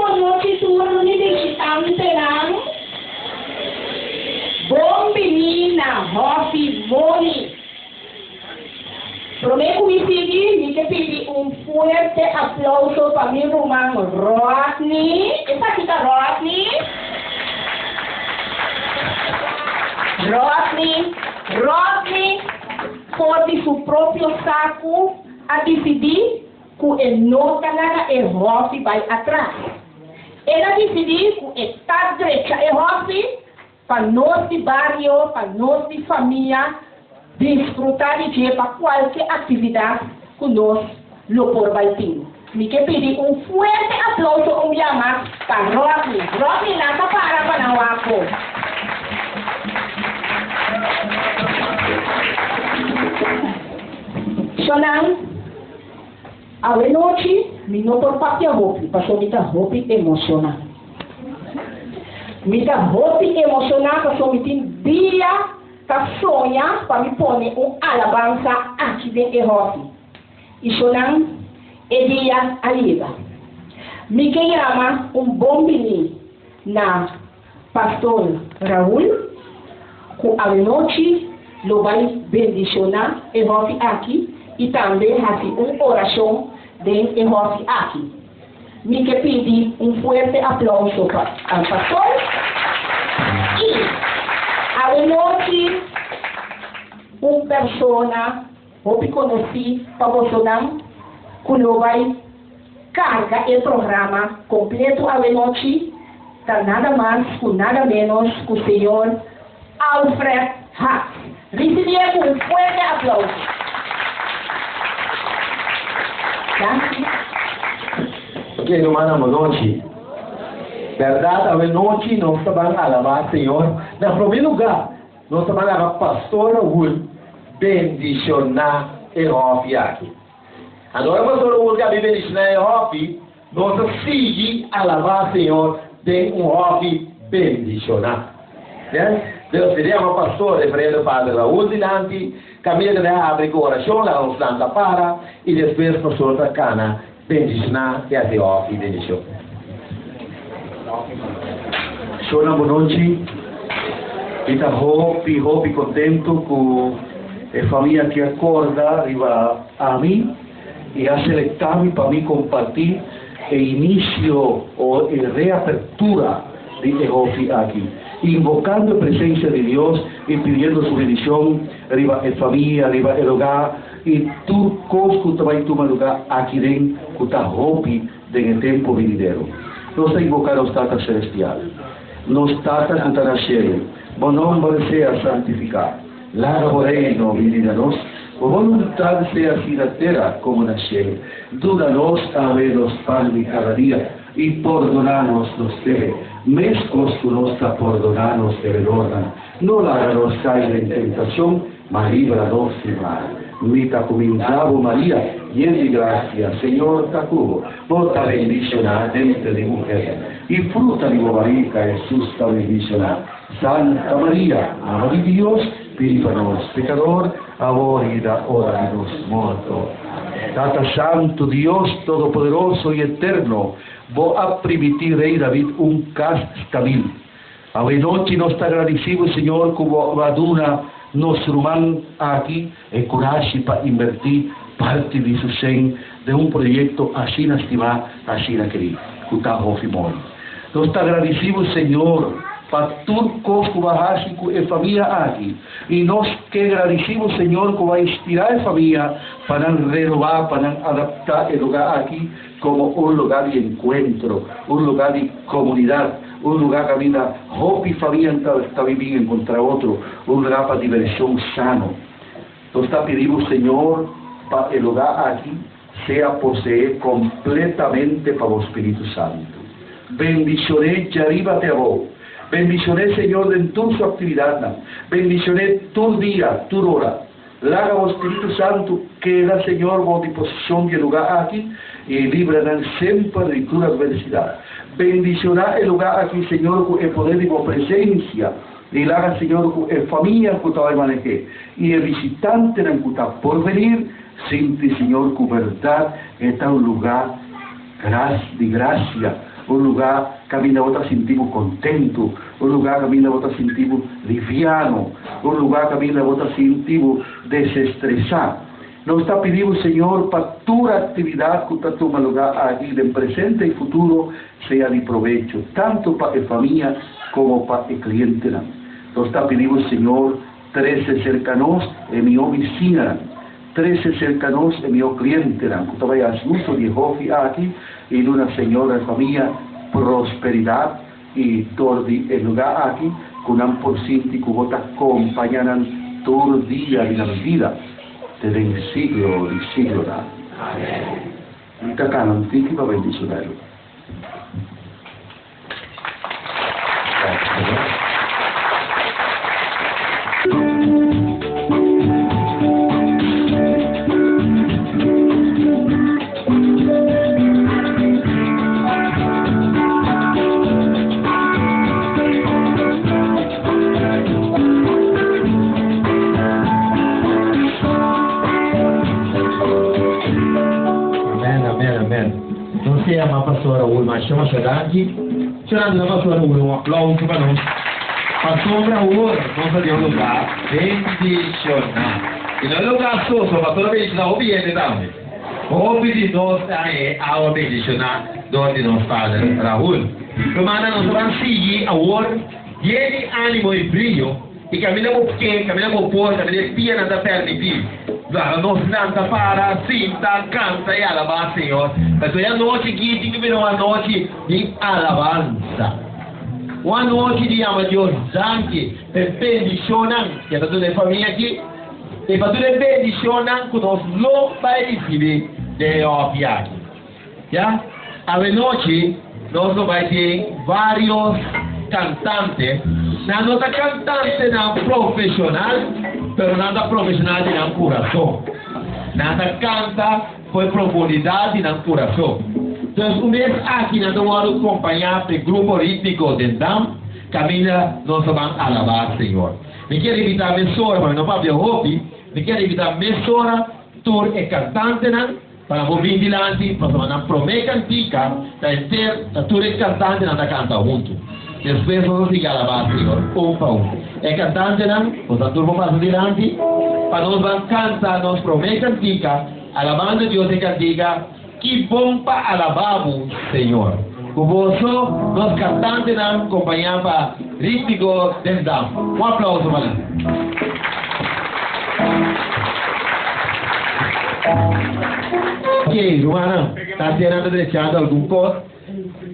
Bon nochi tur mi bishitantenan. Bon bini na Hòfi Moni. Promé ku mi sigui, mi ke pidi un fuerte aplauso pa mi ruman Rodney. Esaki ta Rodney. Rodney, Rodney for di su propio saku a disidí ku e no ta laga e hòfi bai atras. El a disidí ku e ta drecha e hòfi Pa nos di bario, pa nos di famia disfruta di dje pa kualke aktividat ku nos lo por bai tin. Mi ke pidi un fuerte aplauso un bia mas pa Rodney. Rodney nan ta para pa nan wak bo. Shonnan, awe nochi mi no por papia hopi pasobra mi ta hopi emociona. Mi ta hopi emoshoná pasobra mi tin dia ta soña pa mi pone un alabansa aki den e hòfi. I shonan, e dia a yega. Mi ke yama un bon biní na Pastor Raul ku awenochi lo bai bendishoná e hòfi aki i tambe hasi un orashon den e hòfi aki. Mi ke pidi un fuerte aplauso pa pastor i awenochi un persona hopi konosí pa bosonan ku lo bai karga e programa kompleto awenochi ta nada mas ku nada ménos ku señor Alfred Haas. Risibié ku un fuerte aplauso. Danki. Ok rumannan bo nochi. Bèrdat awe nochi nos ta ban alabá Señor. Na promé lugá nos ta ban laga Pastor Raul bendishoná e hòfi aki. Anto ora Pastor Raul kabi bendishoná e hòfi nos ta sigui alabá Señor den un hòfi bendishoná. Yes? Dios te yama Pastor Reverendo Padre Raul dilanti. Kaminda ta bai habri ku orashon, laga nos lanta para i despues nos ta kana bendishoná i hasi hòfi bendishon. Shona bonochi, mi ta hopi hopi kontentu ku e famia aki a korda riba ami i a selektá mi pa mi kompartí e inisio o e reapertura di e hofi aki, invokando e presensia di Dios i pidiendo su bendishon riba e famia, riba e lugá i tur kos ku ta bai tuma lugá aki den ku ta hopi den e tempu binidero. Nos ta invoká nos Tata Selestial. Nos Tata ku ta na shelu, bo nòmber sea santifiká. Laga bo Reino bini na nos, bo boluntat sea así na tera komo na shelu. Duna nos awe nos pan di kada dia, i pordoná nos nos debe, meskos ku nos ta pordoná nos debedornan. No laga nos kai den tentashon, ma libra nos di mal. Mi ta kuminsá bo, Maria, yen di grasia, Señor ta ku bo. Bo ta bendishoná denter di muhernan, i fruta di bo barika, Hesus, ta bendishoná. Santa Maria, Mama di Dios, pidi pa nos pekador, awor i na ora di nos morto. Tata Santu, Dios Todopoderoso i Eterno, Bo a primiti Rei David un kas stabil. Awe nochi nos ta gradisí Bo, Señor, ku Bo a duna nos ruman aki e kurashi pa inbertí parti di su sen den un proyekto asina stimá, asina kerí, ku ta hofi mooi. Nos ta gradisí Bo, Señor, pa tur kos ku Bo a hasi ku e famia aki, i nos ke gradisí Bo, Señor, ku Bo a inspirá e famia pa nan renobá, pa nan adaptá e lugá aki komo un lugá di enkuentro, un lugá di komunidat, un lugá kaminda hopi famia ta bibí enkontrá otro, un lugá pa divershon sano. Nos ta pidi Bo, Señor, pa e lugá aki sea poseé kompletamente pa Bo Spiritu Santu. Bendishoné djariba te abou. Bendishoné, Señor, den tur su aktividatnan. Bendishoné tur dia, tur ora. Laga bo Spiritu Santu keda, Señor, bou di posishon di e lugá aki i libra nan semper di tur atversidat. Bendishoná e lugá aki, Señor, ku e poder di bo presensia, i laga, Señor, ku e famia ku ta bai maneh'é i e bishitantenan ku ta por venir sinti, Señor, ku bèrdat e ta un lugá di grasia, un lugá kaminda bo ta sinti bo kontentu, un lugá kaminda bo ta sinti bo liviano, un lugá kaminda bo ta sinti bo desestresá. Nos ta pidi bo, Señor, pa tur aktividat ku ta tuma lugá aki den presente i futuro sea di probecho, tantu pa e famia komo pa e klientenan. Nos ta pidi bo, Señor, trese serka nos e mihó bisiñanan, trese serka nos e mihó klientenan ku ta bai hasi uso di e hofi aki i duna, Señor, e famia prosperidat i dor di e lugá aki ku nan por sinti ku bo ta kompañá nan tur dia di nan bida te den siglo di siglonan. Mi ta kana un tiki pa bendishoná e lugá. Amen, amen, amen. Nos ta yama Pastor Raul masha masha danki. Chorando na Pastor Raul un aplauso pa nos. Pasobra awor nos a den un lugar bendiciona. Y no e lugar soso, pastor a bendiciona hopi hende tambe. Hopi di nos a haña e awa bendiciona dor di nos Pader Raul. Rumannan, nos ta ban sigui awor yen di animo y brio. I kaminda bo ke, kaminda bo por, kaminda e pianan ta permití, laga nos lanta para, sinta, kanta i alabá Señor. Pasobra e anochi aki tin ku bira un anochi di alabansa, un anochi di yama Dios danki pa e bendishonnan ku e ta duna e famia aki i pa tur e bendishonnan ku nos lo bai risibí den e òfi aki. Ya, awenochi nos lo bai tin varios cantante. Nan no ta cantantenan profesional, pero nan ta profesional di nan curason. Nan ta canta cu e profundidad di nan curason. Entonces un bes aki nan ta wordo compaña p'e grupo ritmico den Dam, caminda nos ta ban alaba Señor. Mi kier invita mesora, pa mi no papia hopi, mi kier invita mesora tur e cantantenan, Pa bo bin dilanti, pasobra nan promé kantika ta henter, ta tur e kantantenan ta kanta huntu. Despues nos a sigui alabá Señor un pa un. E kantantenan, boso tur por pasa dilanti pa nos ban kanta nos promé kantika, alabando Dios e kantika, Ki bon pa alabá bo, Señor. Ku boso, nos kantantenan kompañá pa Rítmiko den Dam. Un aplauso pa nan. Ok, rumannan, ta asina nan ta drechando algun kos.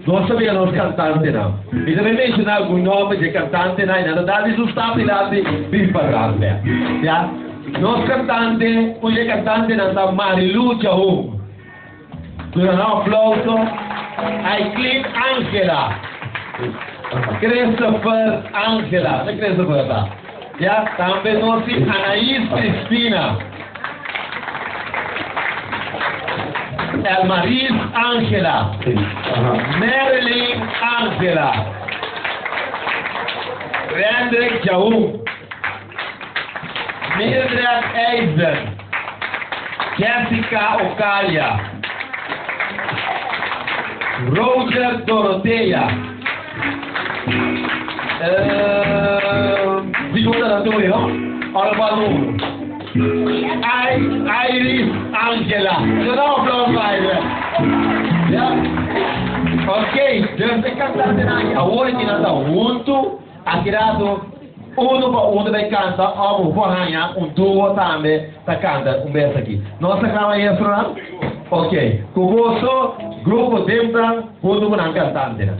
Nos ta mira nos kantantenan. Mi ta bay menshoná algun nòmber dje kantantenan i nan ta dal di su stap dilanti bin patras bèk. Ya? Nos kantante, un dje kantantenan ta Marilu Chahum. Duna nan aplauso. Aiklin Angela. Christopher Angela. Ta Christopher ta? Ya, tambe nos tin Anaís Cristina. Elmaris Angela. Marilyn Angela. Rendrick Jaun. Mildred Eisden. Jessica Ocalia. Roger Dorothea. Di un ta tur no? Ora pa un. Iris Angela. Yo da un aplauso pa Iris. Ya. Ok, dus e kantantenan aki awor aki nan ta huntu. Aki rato uno pa uno ta kanta òf bo por haña un duo tambe ta kanta un bes aki. Nos ta kla maestronan? Ok, ku boso grupo Dempran huntu ku nan kantantenan.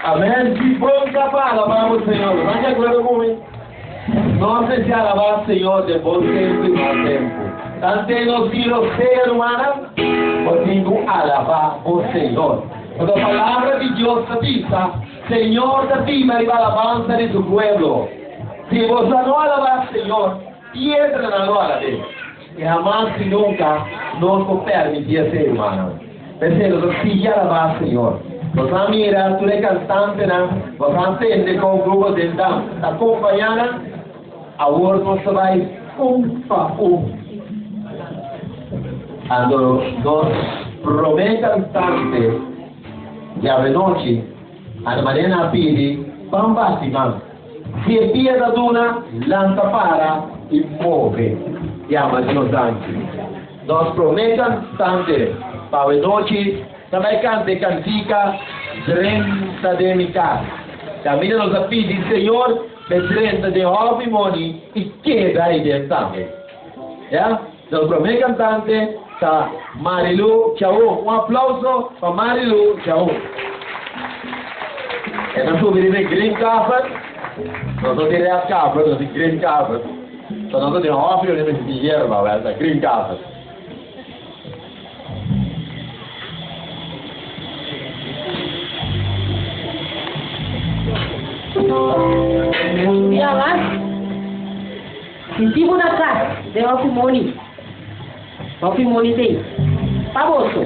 Amén. Si bon ta pa alabá bo Señor. Nan di akuerdo ku mi? Nos mester alabá Señor den bon tempu i mal tempu. Tante nos bira sea, rumannan, bo tin ku alabá bo Señor. Pasobra Palabra di Dios ta bisa, Señor ta biba riba alabansa di su pueblo. Si boso no alabá Señor, piedranan lo alab'é. I hamas i nunka nos por permití esei, rumannan. P'esei nos a sigui alabá Señor. Nos a mira tur e kantantenan, nos a tende kon Grupo Den Dam ta kompañá nan. Awor nos ta bai un pa un. Anto nos promé kantante djawe nochi, Ana Mariana a pidi pan bati man. Si e pia ta duna, lanta para i move. Yama Dios danki. Nos promé kantante pa awe nochi ta bai kanta e kantika Drenta den mi kas. Kaminda nos a pidi Señor p'e drenta den hòfi moni i keda aiden tambe. Ya, nos promé kantante ta Marilu Chaun. Un aplauso pa Marilu Chaun. E ta subi riba e green carpet. Nos no tin red carpet, nos tin green carpet. So nos no tin hòfi, nos tin yerba, wèl ta green carpet. Bia mas, sinti bo na kas den hopi moni. Hopi moni t'ei pa boso.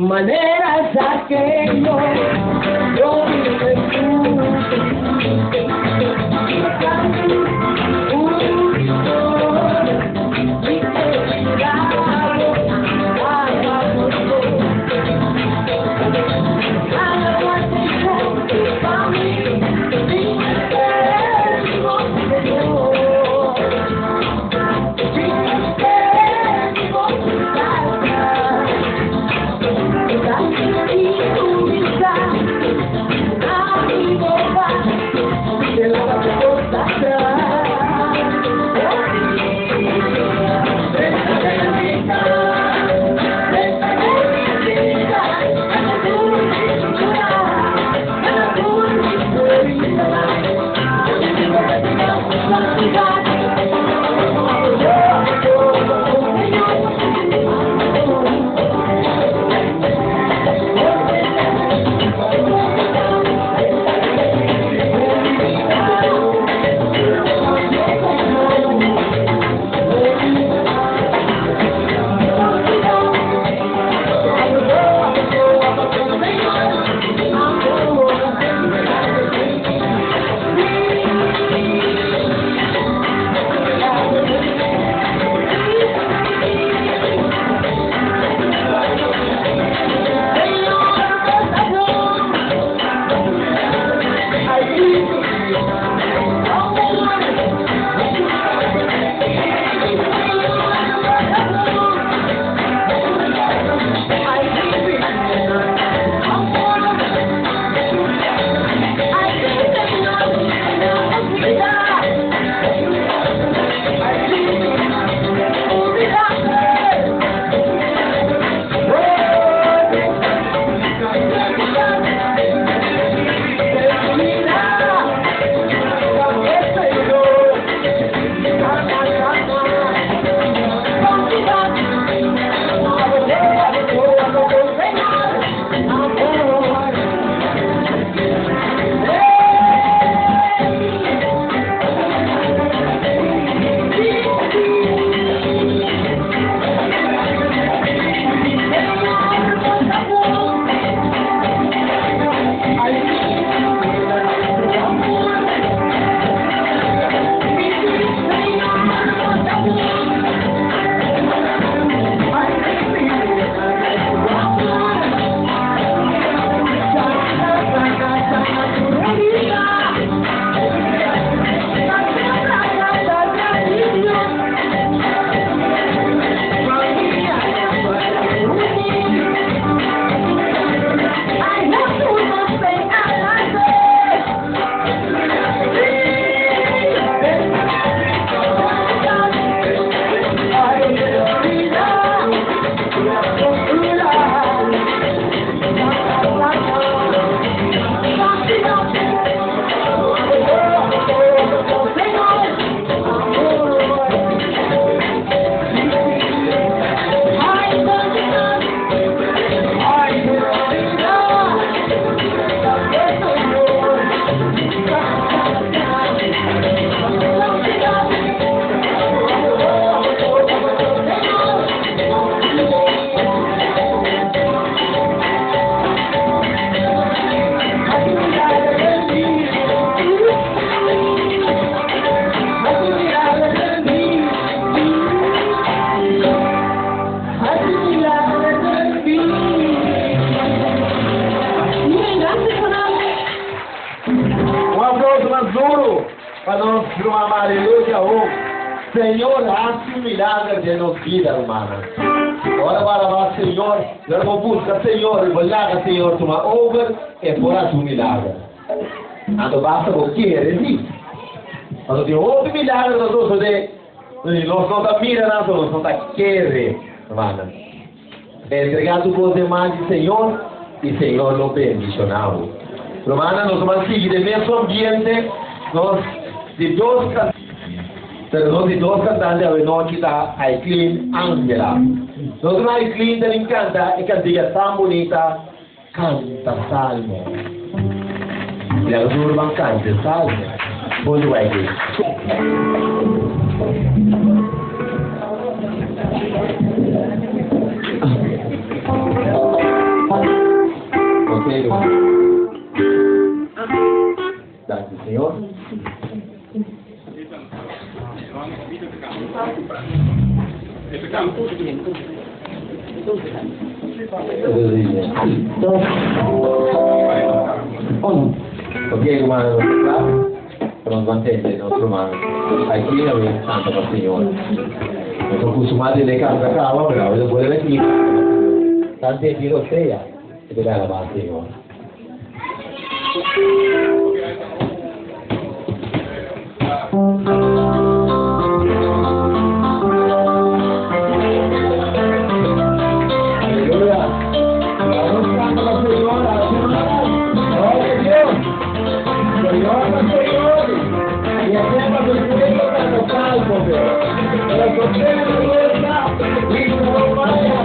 Manera saqueo, yo Señor, hasi un milager den nos bida, rumannan. Ora bo alabá Señor, i ora bo buska Señor i bo laga Señor tuma over, e por hasi un milager. Anto basta bo kere si. Pasobra tin hopi milager ta sosodé, i nos no ta mira nan, pasobra nos no ta kere, rumannan. Entregá tur kos den man di Señor, i Señor lo bendishoná bo. Rumannan, nos a ban sigui den mesun ambiente, nos di dos Pero nos di dos kantante awenochi ta Aiklin Angela. Nos ruman Aiklin ta bin kanta e kantiga tan bunita Kanta Salmo. I laga tur ruman kanta e salmo. Punto pa Aiklin. Ok, ruman. Danki Señor. Ok ruman nos ta kla pa nos ban tende nos ruman aki a bin kanta pa Señor. Nos a kustumá tende e kanta kaba pero awe ta bolbe aki kanta pa Señor. Tante di Rosea e ta alabá Señor. Aleluya. Vamos canta pa Señor, así hermanas. Gloria a Dios. Señor pa Señor. Y hacemos el pueblo canta salmo, pero. Pero sostiene la fuerza y no vaya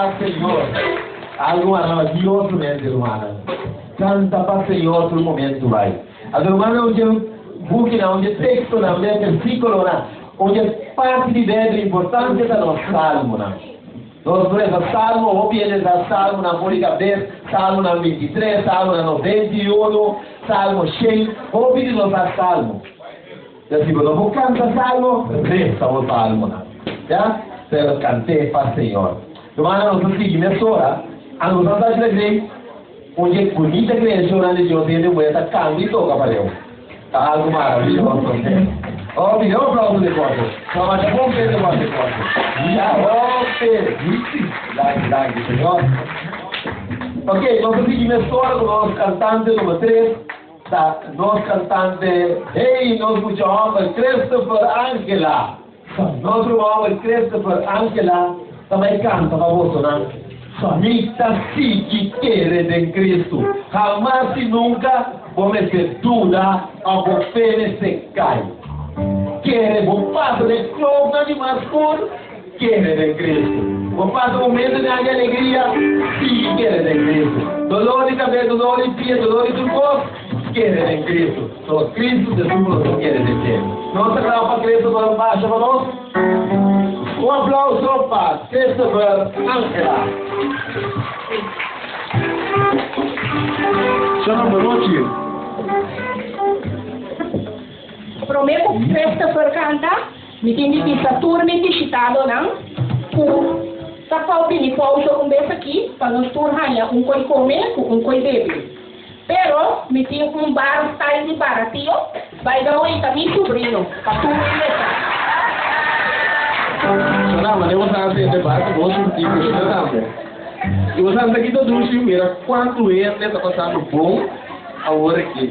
pa Señor. Algu maravioso mente, rumannan. Kanta pa Señor tur momentu bai. Anto rumannan un dje bukinan, un dje tekstonan, un dje versíkulonan, un dje parti di Beibel importante ta nos Salmonan. Nos por lesa Salmo, hopi hende sa Salmonan for di kabes, Salmonan 23, Salmonan 91, Salmo 100, hopi di nos sa Salmo. Ya si bo no por kanta Salmo, resa bo Salmonan. Ya, pero kant'é pa Señor. Rumannan, nos ta sigui mesora, a nos a sa dje un dje bunita kreashonnan di Dios hende muhé ta kanta i toka pareu. Ta algu maravioso. Oh, mira un aplauso di korto. Ta masha bon p'e ta wak di korto. Ya, hopi. Danki, danki, Señor. Ok, nos ta sigui mesora ku nos kantante number tres. Ta nos kantante, hey, nos mucha hòmber Christopher Angela. Nos ruman hòmber Christopher Angela ta bai kanta pa bosonan. Mi ta sigui kere den Cristo. Hamas i nunka bo mester duda òf bo fe mester kai. Kere bo pasa den klofnan di mas skur, kere den Cristo. Bo pasa momentonan di alegria, sigui kere den Cristo. Dolor di kabes, dolor di pia, dolor di tur kos, kere den Cristo. So Cristo ta esun ku nos ta kere den dje. Nos ta kla pa Christopher basha pa nos? Un aplauso pa Christopher Angela. Shana bonochi. Promé ku Christopher kanta, mi tin di bisa tur mi bishitadonan ku ta pau bini pousa un bes aki pa nos tur haña un koi kome ku un koi bebe. Pero mi tin un bar style di baratio, by the way ta mi subrino, pa tur mesa. Shana, mane bo sa hasi hende bar ku bo surti kushina tambe. I bo sa hasi aki ta dushi mira kuantu hende ta pasando bon awor aki.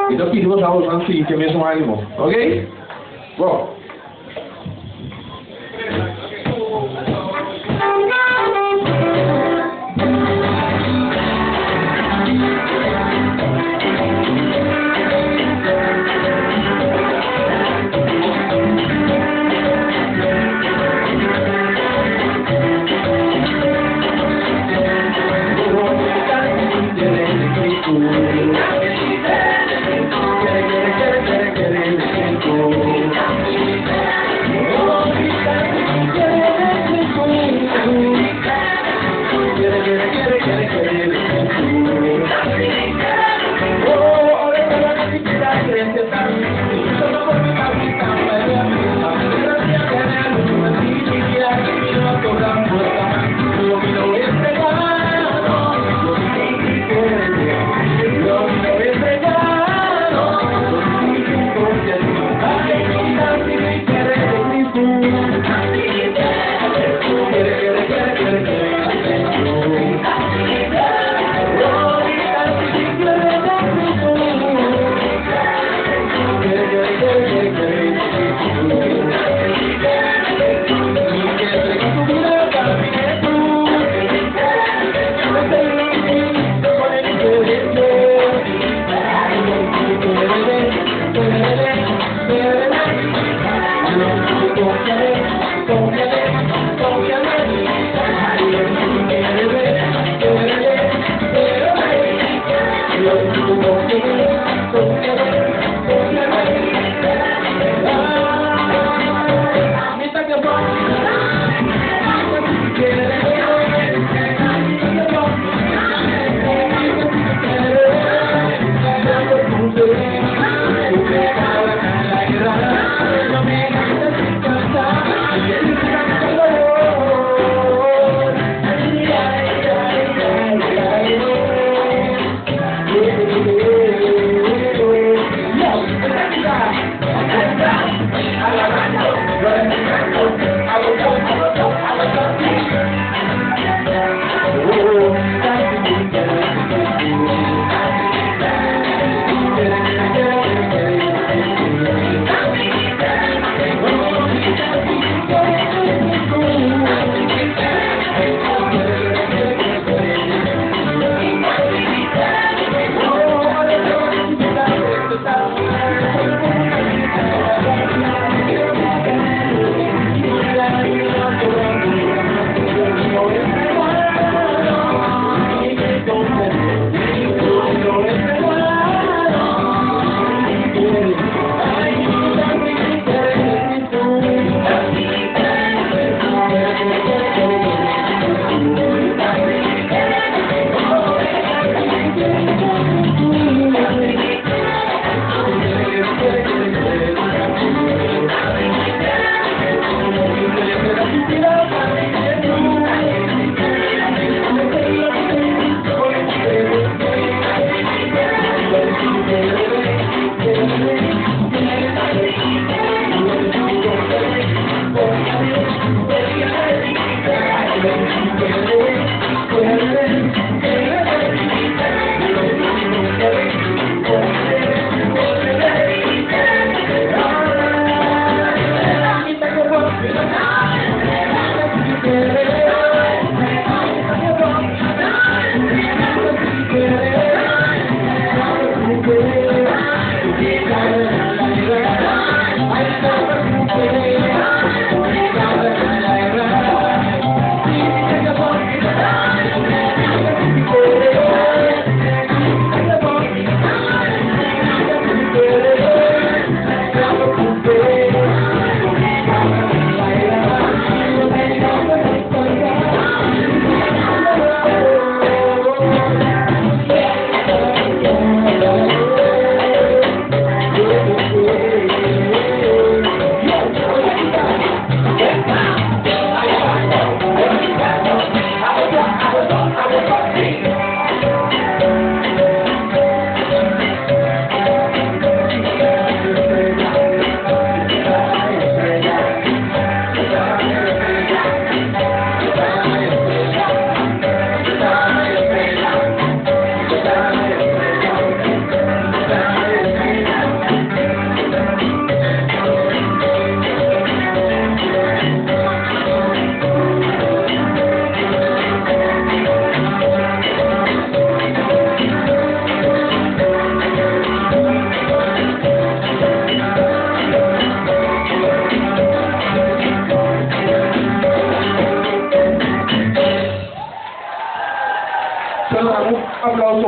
Mi ta pidi bo sa boso sinti e mesun animo, ok? Bo.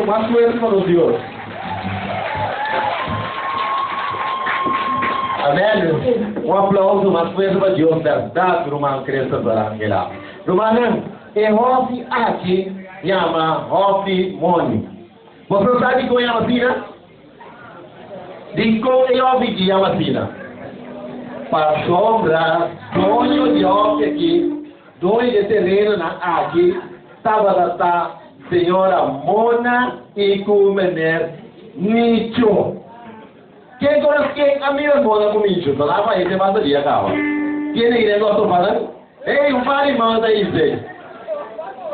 mas fuerte pa nos Dios. Amèn! Un aplauso mas fuerte pa Dios bèrdat, ruman Christopher Angela. Rumannan, e hòfi aki yama Hòfi Moni. Boso sa dikon yama asina? Dikon e hòfi aki yama asina? Pasobra doño di hòfi aki, doño di e terenonan aki tabata ta señora Mona i ku meneer Nicho. Ken konos ken a mira Mona ku Nicho? Ta laba e te basta dia kaba. Ken e gringo a topa nan? Hey, un par di man ta hise.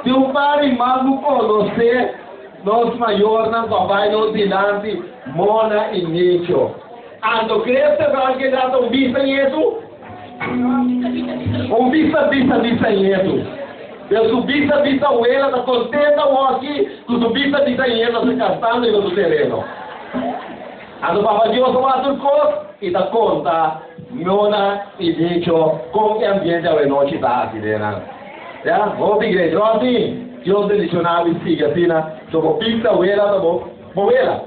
Tin un par di man ku konosé nos mayornan ku a bai nos dilanti, Mona i Nicho. Anto Christopher a keda ta un bisa ñetu? Un bisa bisa bisa ñetu. Pero su bisa bisa wela ta kontento awoki ku su bisa bisa ñetu a ser kastando riba su tereno. Anto Papa Dios a wak tur kos i ta konta Nona i Nicho kon e ambiente awenochi ta aki den nan. Ya, hopi great. Rodney, Dios bendiciona bo i sigui asina. So bo bisa wela ta bo bo wela.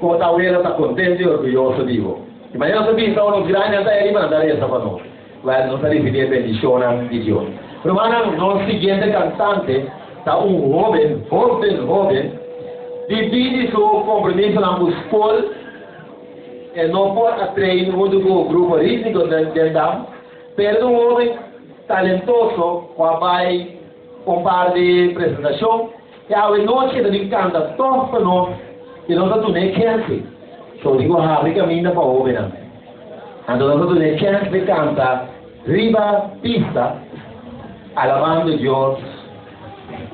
Kon ta wela ta contento i orguyoso di bo. I manera nos a bisa ora nos grandinan ta ariba nan ta reza pa nos. Wel, nos ta ricibi e bendicionnan di Dios. Rumannan, nos siguiente cantante ta un hoben, hoben, hoben, debí di su compromisonan cu scol, e no por a train hunto cu grupo ritmico den Dam, pero ta un hoben talentoso cu a bay un par di presentacion y awe nochi e ta bin canta toch pa nos y nos a duna e chance. So digo habri caminda pa hobennan. Anto nos a duna e chance di canta riba pista alabando Dios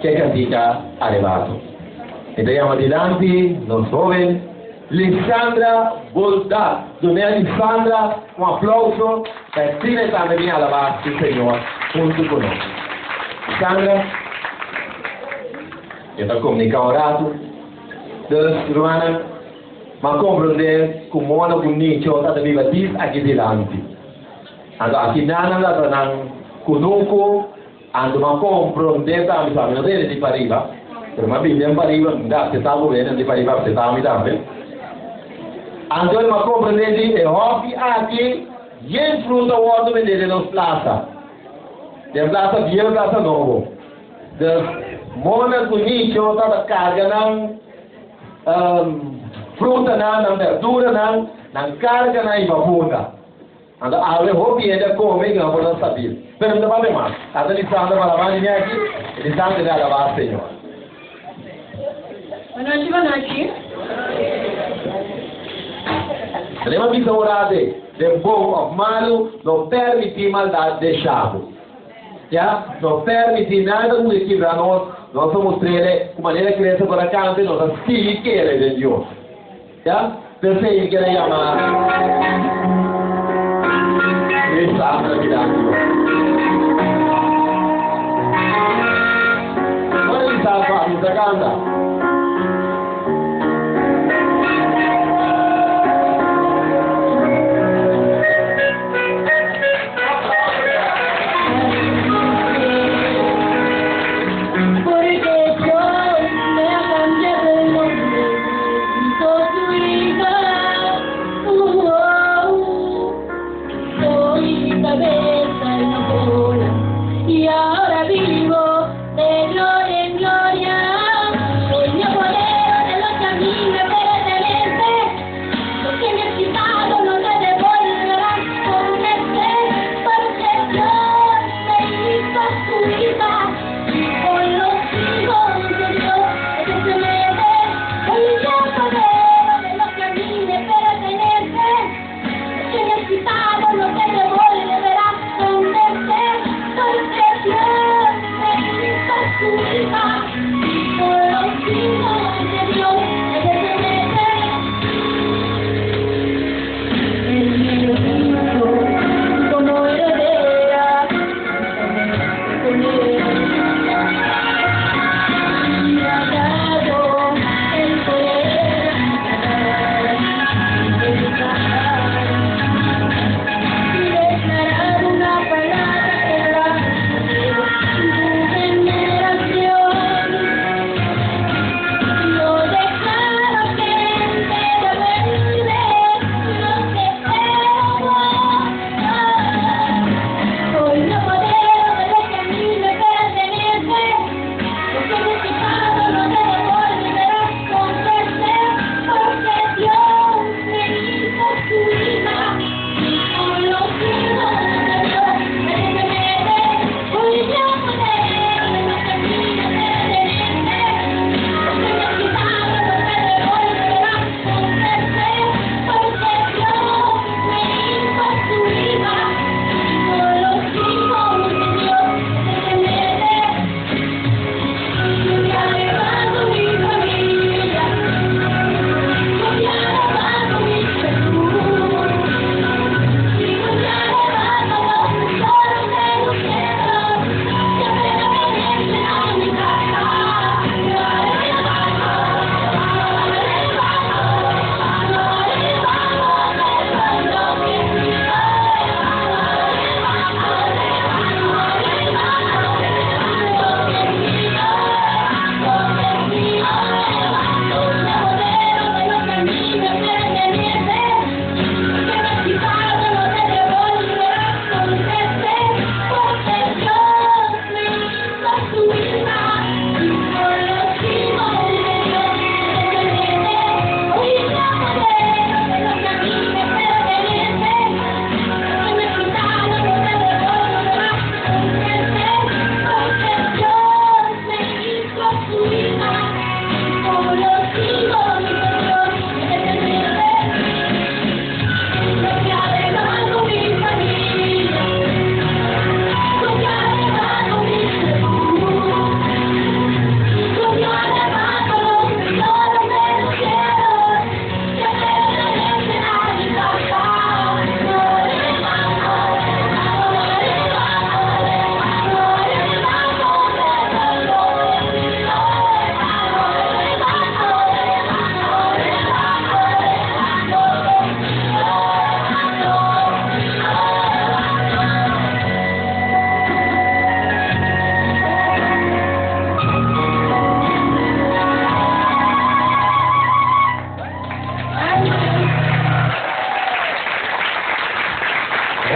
ke cantica Arebato. Mi ta yama dilanti nos hoben Lisandra Boldad. Duna e Lisandra un aplauso pa e asina e tambe bin alaba su Señor hunto cu nos. Lisandra, e ta comunica un rato. Dus, rumannan, m'a comprende cu Mona cu Nicho ta ta biba dis aki dilanti. Anto aki nan a lata nan cunucu. Anto m'a comprende tambe, sa mi no ta hende di pariba, pero m'a bin den pariba, mi ta acepta cu hende di pariba acepta mi tambe. Anto m'a comprende di e hofi aki yen fruta wordo bende den nos plaza, den plaza bieu, plaza nobo. Dus Mona cu Nicho tabata carga nan frutanan, nan berduranan, nan carga nan iba bunda. Anto awe hopi hende a come y no por ta stabil. Pero mi ta papia mas. Ata Lisandra pa alabá di mi aki, y Lisandra debe alabá Señor. Bonochi, bonochi. Lema bisa ora de den bon of malu, no permití maldad desha bo. Ya, no permití nada ku ke kibra nos, nos a mustr'ele ku manera Cristo por a kanta y nos a sigui kere den Dios. Ya, p'esei mi kere yama Lisandra dilanti bo. Ora Lisandra kuminsá kanta.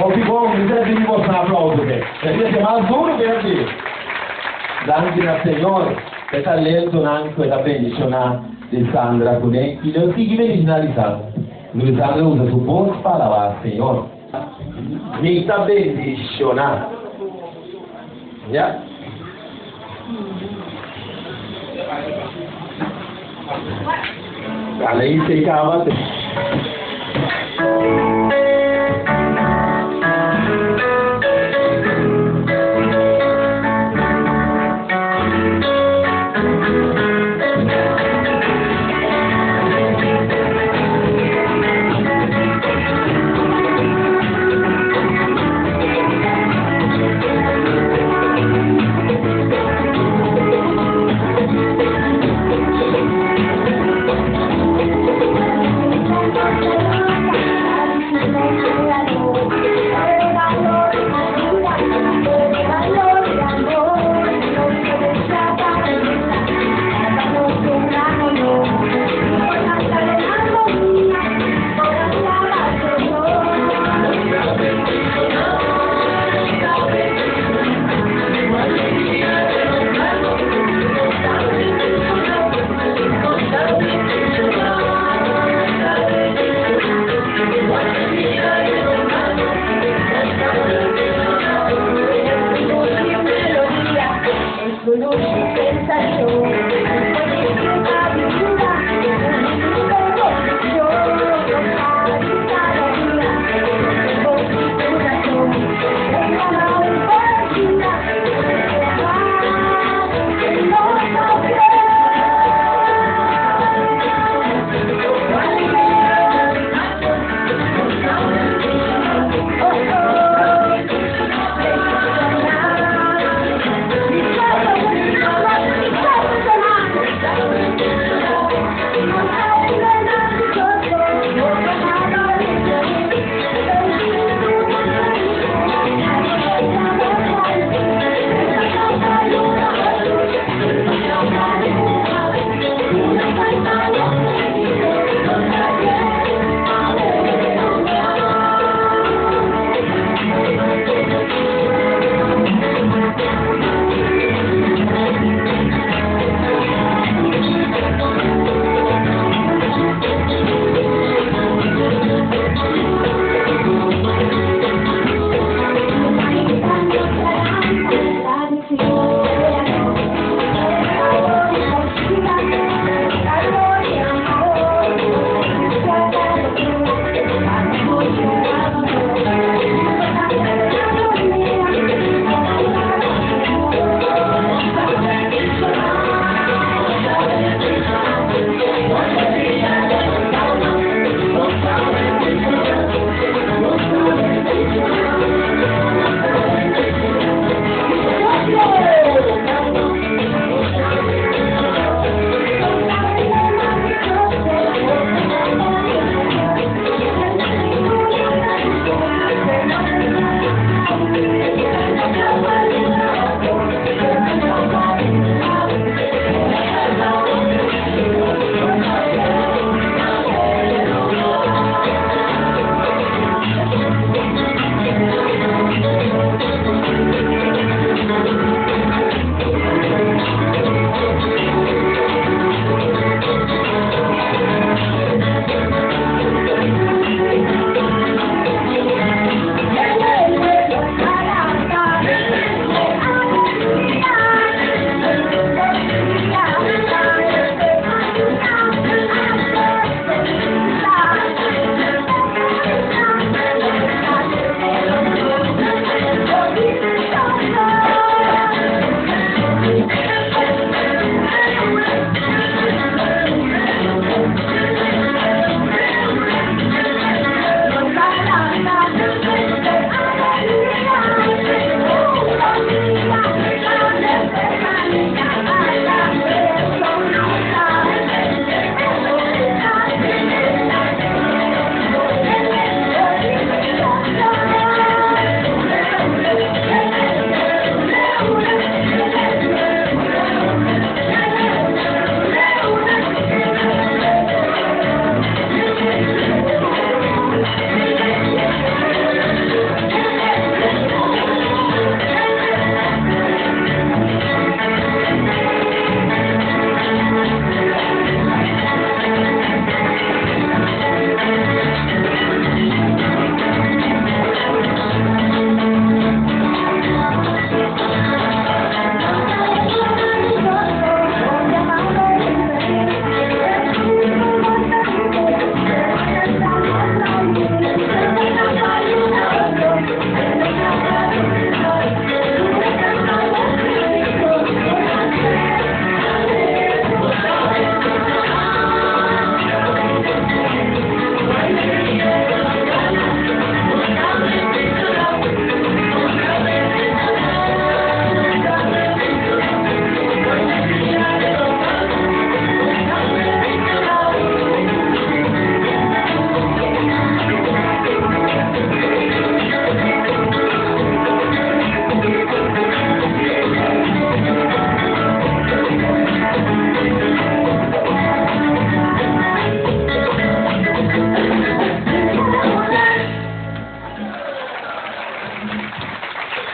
Hopi bon, mi ta pidi boso aplauso p'e. E ta mas duro ku aki. Danki na Señor pa e talentonan ku e ta bendishoná Lisandra kuné i lo sigui bendishoná Lisandra. Lisandra usa su bos pa alabá Señor. Mi ta bendishoná. Ya. Dale y se caba.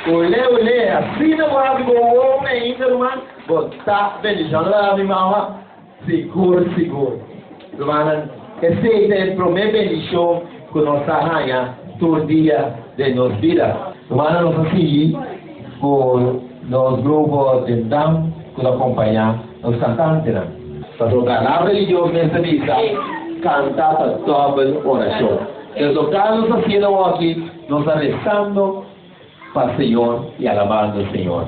Olé, olé, asina bo habri bo wowo ainda ruman, bo ta bendicion. Lo mi mama, sigur, sigur. Rumannan, esei ta e promé bendicion cu nos ta haña tur dia den nos bida. Rumannan, nos ta sigui cu nos grupo den dam cu ta acompaña nos cantantenan. Pasobra Palabra di Dios mes ta bisa, Canta ta dòbel oracion. Entonces, local nos ta haciendo awoki, nos ta rezando pa Señor y alabando Señor.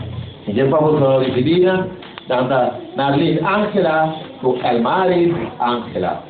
Mi kier pa boso ricibi nan, nan ta Narlene Angela cu Elmaris Angela.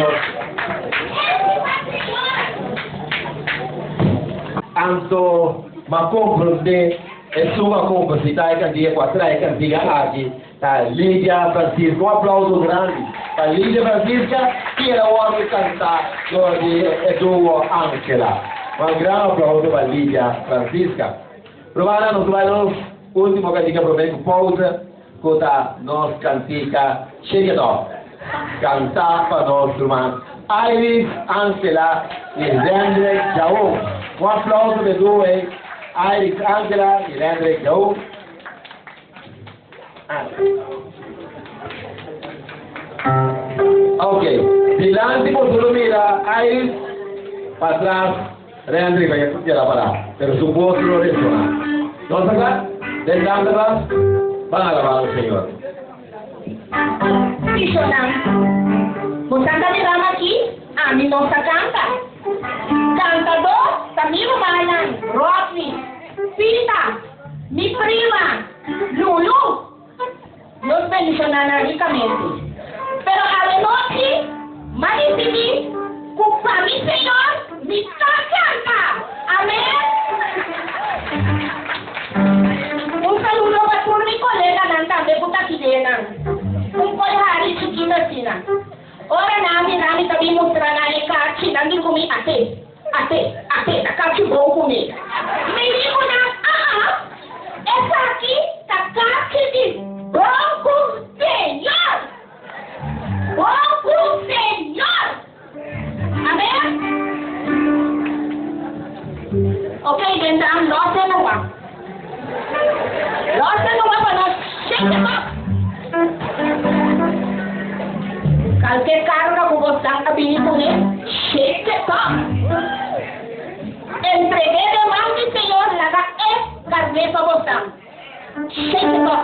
Señor. Anto m'a komprondé esun a kompositá e kantiga ku a traha e kantiga aki ta Lidia Francisca. Un aplauso grandi pa Lidia Francisca i el a wòrdu kantá dor di e duo Angela. Un gran aplauso pa Lidia Francisca. Rumannan, nos bai nos último kantiga promé ku pousa ku ta nos kantika Shake It Off, kantá pa nos ruman Iris Angela i Rendrick Jaon. Un aplauso pa e duo ei, Iris Angela i Rendrick Jaon. Ok, dilanti boso lo mira Iris, patras Rendrick pa keda pará, pero su bos lo resoná. Nos ta kla? Den tanta klas, ban alabá nos Señor. Pisonan, Bosan ta mirando aki? Ami no sa kanta. Kantadó ta mi rumannan, Rodney, Pita, mi prima, Lulu. Dios bendishoná nan rikamente. Pero awenochi m'a disidí ku pa mi Señor mi ta kanta. Amén! Un saludo pa tur mi koleganan tambe ku ta kidé nan. Un koi hari chikito asina. Ora nan a mira mi ta bin mustra nan e karchi, nan di ku mi, Ate, ate, ate, ta karchi bon ku mi. Mi di ku nan, Aa, esaki ta karchi di bon ku Señor! Bon ku Señor! Amen? Ok, den dan lòs e numa. Lòs e numa pa nos shake it up. Kalke karga ku bosnan a bini kuné, shake it up. Entreg'é den man di Señor, laga E karg'é pa bosnan. Shake it up.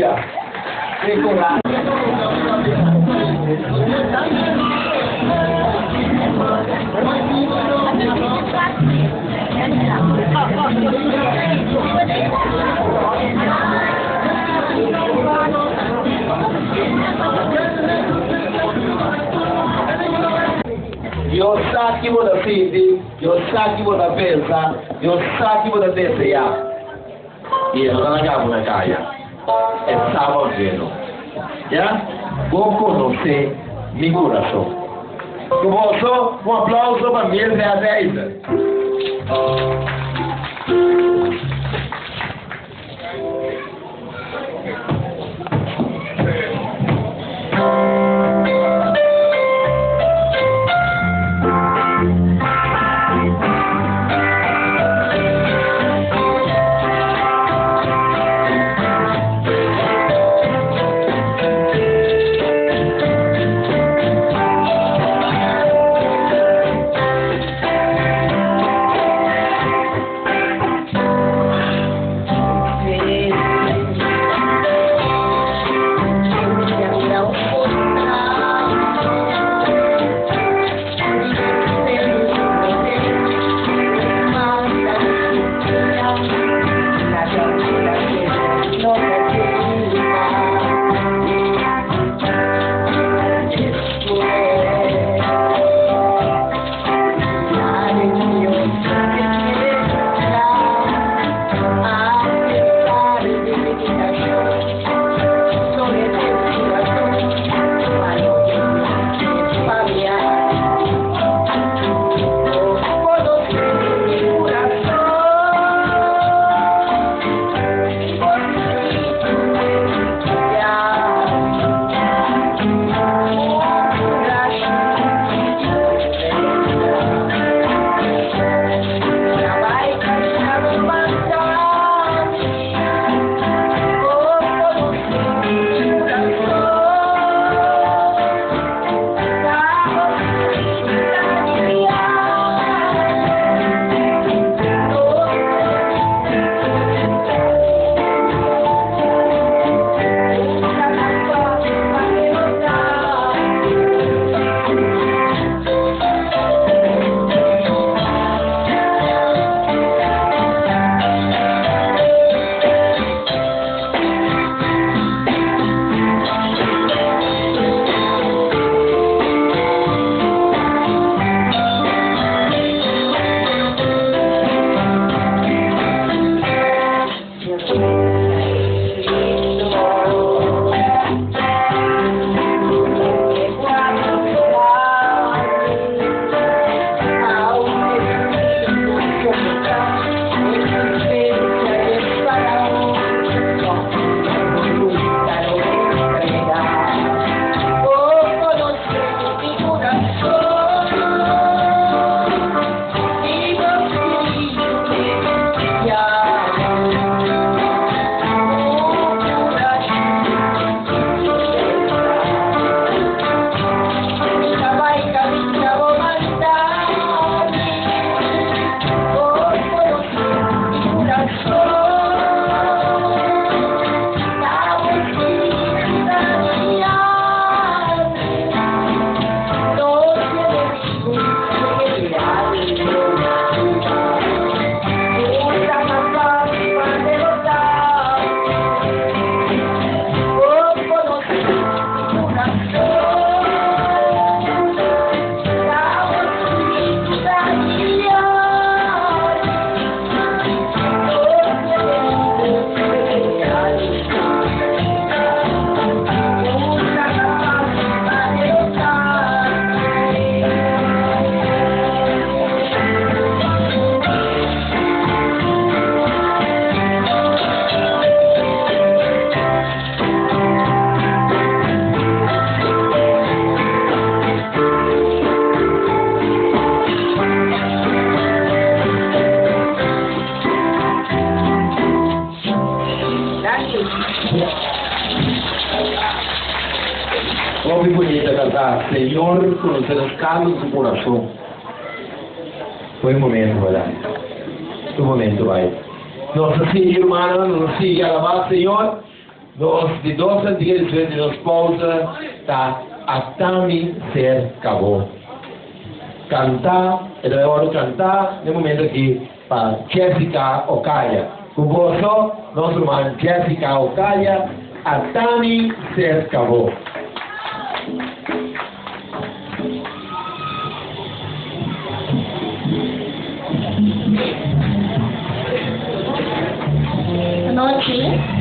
Aleluya. Ke coraje. Dios sa ki bo ta sinti, Dios sa ki bo ta pensa, Dios sa ki bo ta deseá. I e no ta laga bo na kaya. E sa bo anhelo. Ya, bo konosé mi kurason. Ku boso, un aplauso pa Mirna Reiser. Hopi bunita kantá, Señor conoce nos cada un su corazon. Buen momento, verdad? Tu momento bai. Nos ta sigui, hermano, nos ta sigui alabá Señor. Nos di dos kantika despues di nos pausa ta Atami Serka Bo. Kantá, e ta bai wòrdu kantá na e momento aki pa Jessica Ocaya. Ku boso, nos ruman Jessica Ocaya, Atami Serka Bo. Anochi.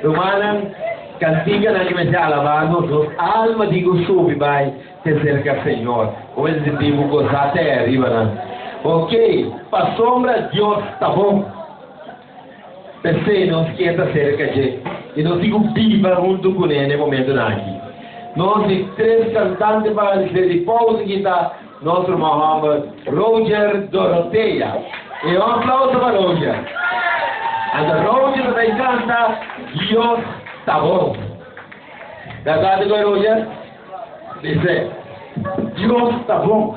Rumannan, kantikanan ki mester alabá nos, nos alma tin ku subi bai te serka Señor. Bo mester sinti bo gosá te ariba nan. Ok, pasobra Dios ta bon. P'esei nos kier ta serka dje i nos tin ku biba huntu kuné na e momentunan aki. Nos di tres kantante pa despues di pousa ki ta nos ruman hòmber Roger Dorothea. I un aplauso pa Roger. Anto Roger ta bai kanta Dios ta bon. Bèrdat ku Roger? Bis'é, Dios ta bon.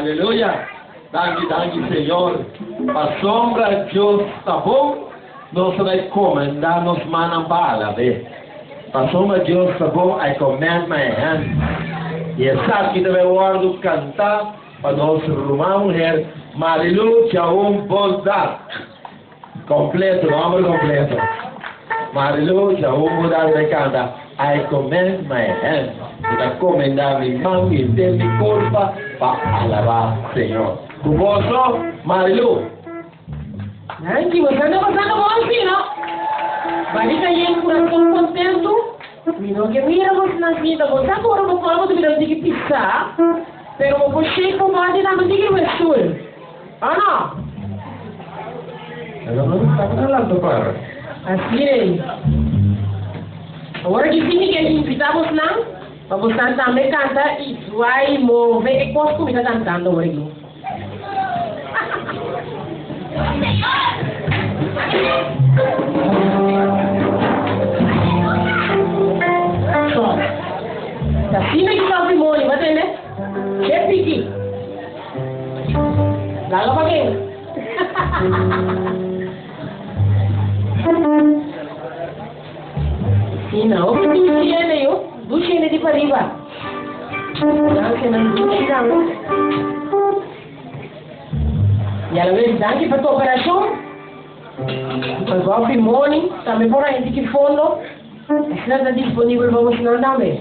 Aleluya. Danki, danki Señor. Pasobra Dios ta bon, nos ta bai komendá nos mannan pa alab'é. Pasobra Dios ta bon, I commend my hands. I esaki ta bai wòrdu kantá pa nos ruman muher Marilu Chaun Bosdak. Kompleto, nòmber kompleto. Marilu Chaun Bosdak ta bai kanta I commend my hands. Mi ta komendá mi man, mi henter mi kurpa pa alabá Señor. Ku boso, Marilu. Danki, bo sa no pasando bon si no? Bali ta yen kurason kontentu, mi no ke mira bo snan sinta, bo sa ku ora bo kòrda bo ta bira un tiki pisá, pero bo por shake bo body tambe un tiki riba e stul, o no? Pero no ta lanta para. Así ei. Awor aki si mi ke invitá bosnan pa bosnan tambe kanta i zwai, move e kos ku mi ta kantando awor aki. Asina ki Papi Moni, bo a tende? Che piki. Laga pa ken? Asina, hopi dushi hende yo, dushi hende di pariba. Danki nan dushi nan. Y a la vez danki pa cooperacion. Pa Goffy Moni tambe por a henti ki fondo. Asina ta disponibel pa bosnan tambe.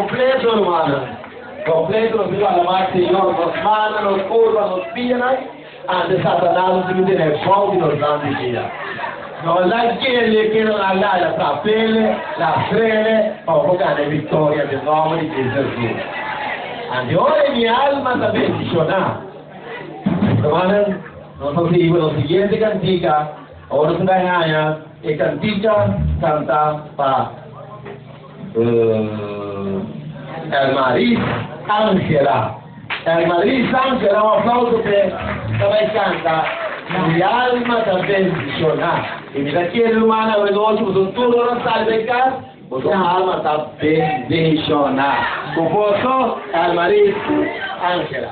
Kompleto, rumannan. Kompleto nos tin ku alabá Señor. Nos mannan, nos kurpa, nos pianan, ante Satanas nos tin ku tene bou di nos nan di dia. No lag'é keda na laya, trap'é, lastr'é, pa bo por gana e viktoria den nòmber di Cristo Hesus. Ante ora mi alma ta bendishoná. Rumannan, nos ta sigui ku nos siguiente kantika. Awor nos ta bai haña e kantika kantá pa Elmaris Angela. Elmaris Angela, un aplauso p'e, ta bai kanta Mi alma ta bendishoná. I mi ta kere, rumannan, awe nochi boso tur ora sali bai kas, boso alma ta bendishoná. Ku boso, Elmaris Angela.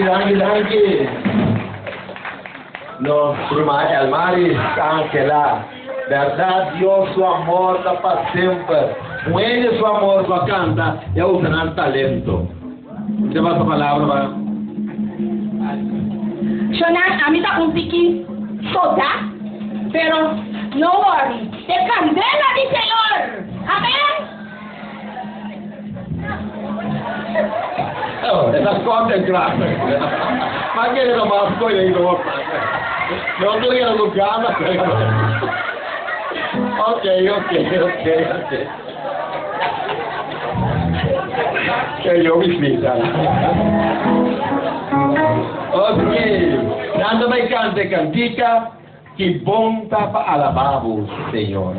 Danki, danki, danki. Nos ruman Elmaris Angela. Bèrdat Dios su amor ta pa semper. Un hende su amor ku a kanta i a usa nan talento. Mi ta pasa palabra pa. Shonan, ami ta un tiki soda, pero no worry, e kandela di Señor! Amen! Oh, e ta skonde kla. Ma kere ta mas koe den nos. No ta kere ku gana. Ok, ok, ok, ok. Ke yo visita. Ok, nan ta bai kanta e kantika Ki bon ta pa alabá bo, Señor.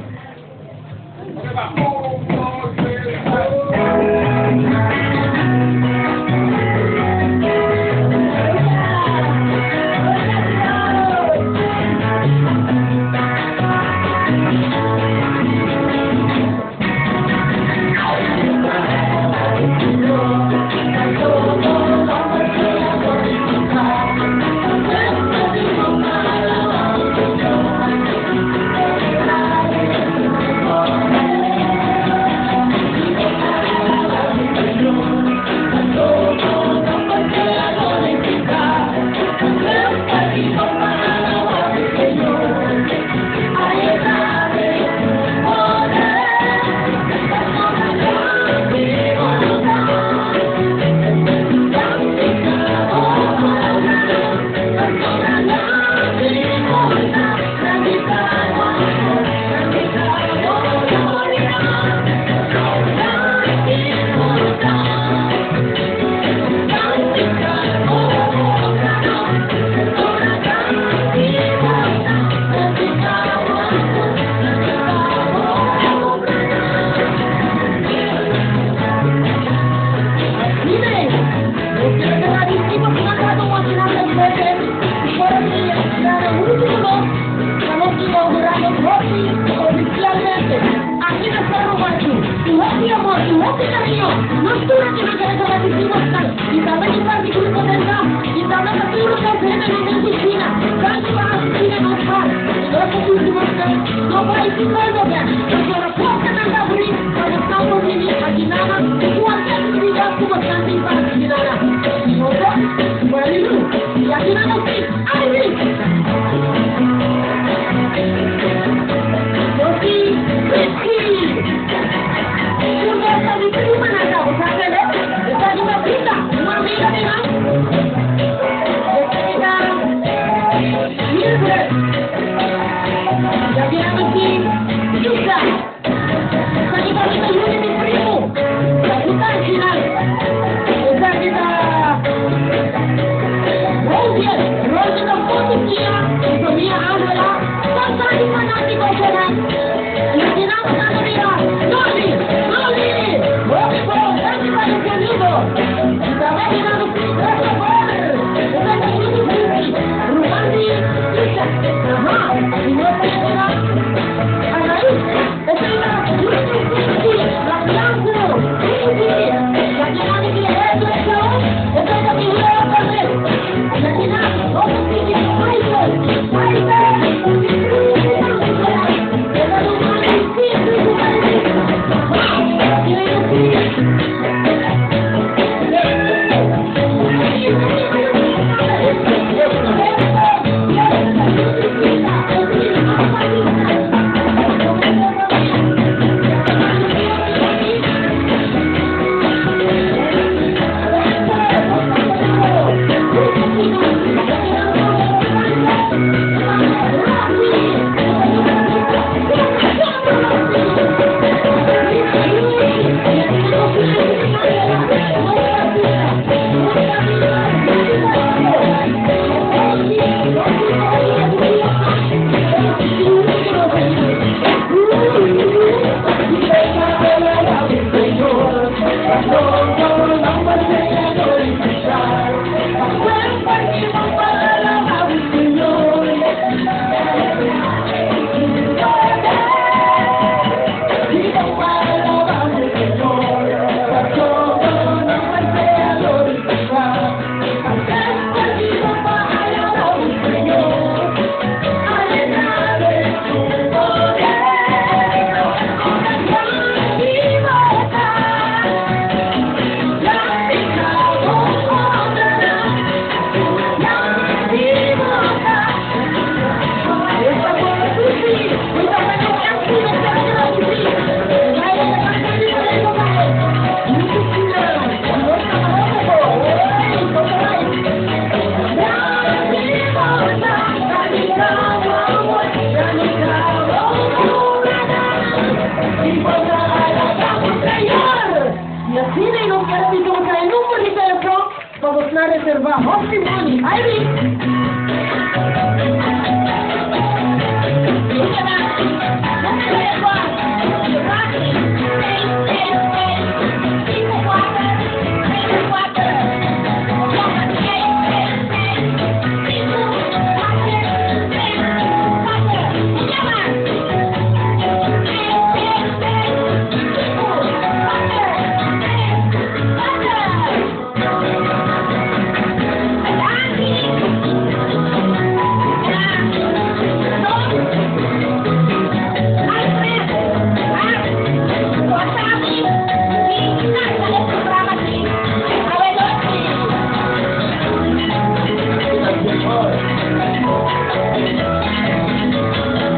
cobra hopi money. Ivy!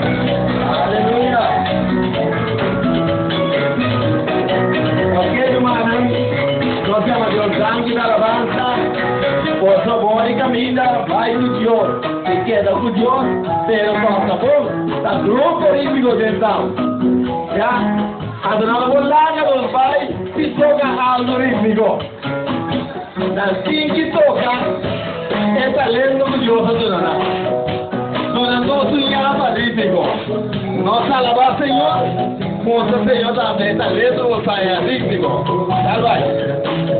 Aleluya. Ok, rumannan, nos yama Dios danki na alabansa. Por fabor i kaminda, bai ku Dios. I keda ku Dios, pero pasa bon. Ta grupo rítmiko den town. Ya, anto nan lo por laga nos bai si toka algo rítmiko. Nan tin ki toka e talento ku Dios a duna nan. Duna nos un yama rítmiko. Nos alabá Señor, mustra Señor tambe e talento ku nos haña rítmiko. Dal bai.